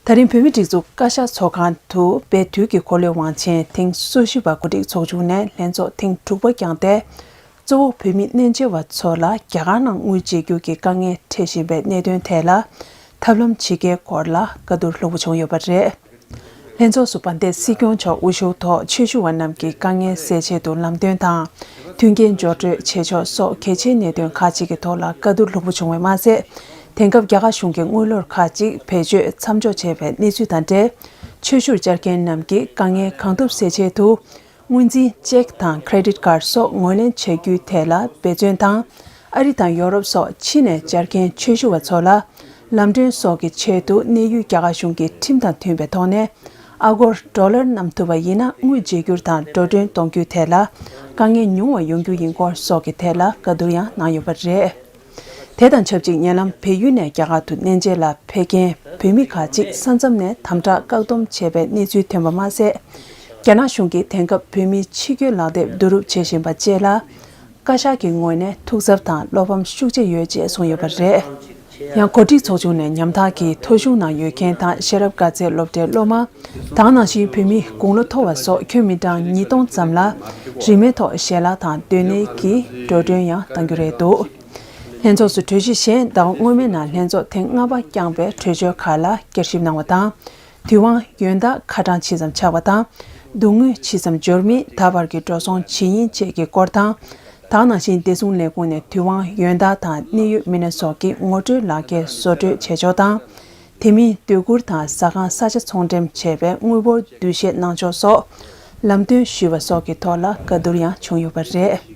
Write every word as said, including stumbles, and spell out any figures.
ད་རིང་བོད་མིའི་སྒྲིག་འཛུགས་བཀའ་ཤག་ཚོགས་ཁང་དུ་དཔལ་དུས་ཀྱི་འཁོར་ལོའི་དབང་ཆེན་ཐེངས་སོ་བཞི་པ་གོ་སྒྲིག་ཚོགས་བྱུང་ནས་ལྷན་ཚོགས་ཐེངས་དྲུག་པ་བསྐྱངས་ཏེ། གཙོ་བོ་བོད་མི་གནས་མཇལ་བ་ཚོ་ལ་རྒྱ་གར་ནང་དངུལ་བརྗེ་སྒྱུར་གྱི་དཀའ་ངལ་འཕྲད་བཞིན་པའི་གནད་དོན་ཐད་ལ་ཐབས་ལམ་ཇི་དགེའི་སྐོར་ལ་བཀའ་བསྡུར་ལྷུག་པོ་བྱུང་ཡོད་པ་རེད། ལྷན་ཚོགས་སུ་བན་དེ་སྲིད་སྐྱོང་མཆོག་དབུ་བཞུགས་ཐོག་ཆོས་ཞུ་བ་རྣམས་ཀྱི་དཀའ་ངལ་སེལ་ཆེད་དུ་ལམ་སྟོན་དང་། མཐུན་རྐྱེན་སྦྱོར་སྤྲོད་བྱེད་ཕྱོགས་སོགས་གལ་ཆེའི་གནད་དོན་ཁག་ཅིག་གི་ཐོག་ལ་བཀའ་བསྡུར་ལྷུག་པོ་བྱུང་བས་མ་ཟད། དེང་སྐབས་རྒྱ་གར་གཞུང་གི་དངུལ་ལོར་ཁག་ཅིག་བེད་སྤྱོད་མཚམས་འཇོག་བྱས་པའི་གནས་ཚུལ་དང་འབྲེལ། ཆོས་ཞུར་བཅར་མཁན་རྣམས་ཀྱིས་དཀའ་ངལ་གང་ཐུབ་སེལ་ཆེད་དུ། དངུལ་འཛིན་ཅེག་དང་ཁེ་རེ་ཌིཊ་ཀར་སོགས་ངོས་ལེན་བྱ་རྒྱུའི་ཐད་ལ་འབད་བརྩོན་དང་། ཨ་རི་དང་ཡོ་རོབ་སོགས་ཕྱི་ནས་བཅར་མཁན་ཆོས་ཞུ་བ་ཚོ་ལ། ལམ་གྲོན་སོགས་ཀྱི་ཆེད་དུ་གནས་ཡུལ་རྒྱ་གར་གཞུང་གི་ཁྲིམས་དང་མཐུན་པའི་ཐོག་ནས། ཨ་སྒོར་ཌོ་ལར་བསྣམས་ཐུབ་པ་ཡིན་ན་དངུལ་བརྗེ་སྒྱུར་དང་འགྲོ་གྲོན་གཏོང་རྒྱུའི་ཐད་ལ། དཀའ་ངལ་ཉུང་བ་ཡོང་རྒྱུ་ཡིན་སྐོར་སོགས་ཀྱི་ཐད་ལ་བཀའ་བསྡུར་ཡང་གནང་ཡོད་པ་རེད། དེ་དང་ཆབས་ཅིག་ཉེ་ལམ་བལ་ཡུལ་ནས་རྒྱ་གར་དུ་གནས་མཇལ་ལ་ཕེབས་མཁན་བོད་མི་ཁག་ཅིག་ས་མཚམས་ནས་དམ་དྲག་བཀག་སྡོམ་བྱས་པའི་གནས་ཚུལ་ཐོན་པ་མ་ཟད། རྒྱ་ནག་གཞུང་གིས་དེང་སྐབས་བོད་མིའི་ཕྱི་སྐྱོད་ལག་དེབ་བསྡུ་རུབ་བྱེད་བཞིན་པ་བཅས་ལ། བཀའ་ཤག་གི་ངོས་ནས་ཐུགས་འཚབ་དང་བློ་ཕམ་ཤུགས་ཆེ་ཡོད་ཅེས་གསུངས་ཡོད་པ་རེད། ཡང་གོ་སྒྲིག་ཚོགས་ཆུང་ནས་ཉམ་ཐག་གི་ཐོ་གཞུང་ནང་ཡོད་མཁན་དང་ཤེས་རབ་དགའ་ཚལ་སློབ་གྲྭའི་སློབ་མ། དེ་ནང་བཞིན་བོད་མི་དགུང་ལོ་མཐོ་བ་སོགས་ཁྱོན་མི་གྲངས་ཉིས་སྟོང་ཙམ་ལ། རིན་མེད་ཐོག་ཞལ་ལག་དང་སྡོད་གནས་ཀྱི་འགྲོ་གྲོན་ཡང་གཏང་རྒྱུ་རེད་འདུག་ལྷན་ཚོགས་སུ་གྲོས་གཞི་གཞན་ཟླ་བ་སྔོན་མའི་ནང་ལྷན་ཚོགས་ཐེངས་ལྔ་པ་བསྐྱངས་པའི་གྲོས་ཆོད་ཁག་ལ་བསྐྱར་ཞིབ་གནང་བ་དང་། དུས་དབང་ཡོན་བདག་ཁ་གྲངས་ཇི་ཙམ་ཆགས་པ་དང་། སྡུག་དངུལ་ཇི་ཙམ་འབྱོར་མིན་ད་བར་གྱི་འགྲོ་སོང་ཇི་ཡིན་བཅས་ཀྱི་སྐོར་དང་། དེ་ནང་བཞིན་བདེ་སྲུང་ལས་ཁུངས་ནས་དུས་དབང་ཡོན་བདག་དང་གནད་ཡོད་མི་སྣ་སོགས་ཀྱི་ངོ་སྤྲོད་ལག་འཁྱེར་བཟོ་སྤྲོད་བྱེད་ཕྱོགས་དང་། དེ་མིན་སྡོད་གུར་དང་ཟ་ཁང་ས་ཆ་ཚོང་འགྲེམས་བྱས་པའི་དངུལ་འབོར་བསྡུ་གཞས་གནང་ཕྱོགས་སོགས་ལམ་སྟོན་ཞུས་པ་སོགས་ཀྱི་ཐོག་ལ་བཀའ་བསྡུར་ཡང་བྱུང་ཡོད་པ་རེད།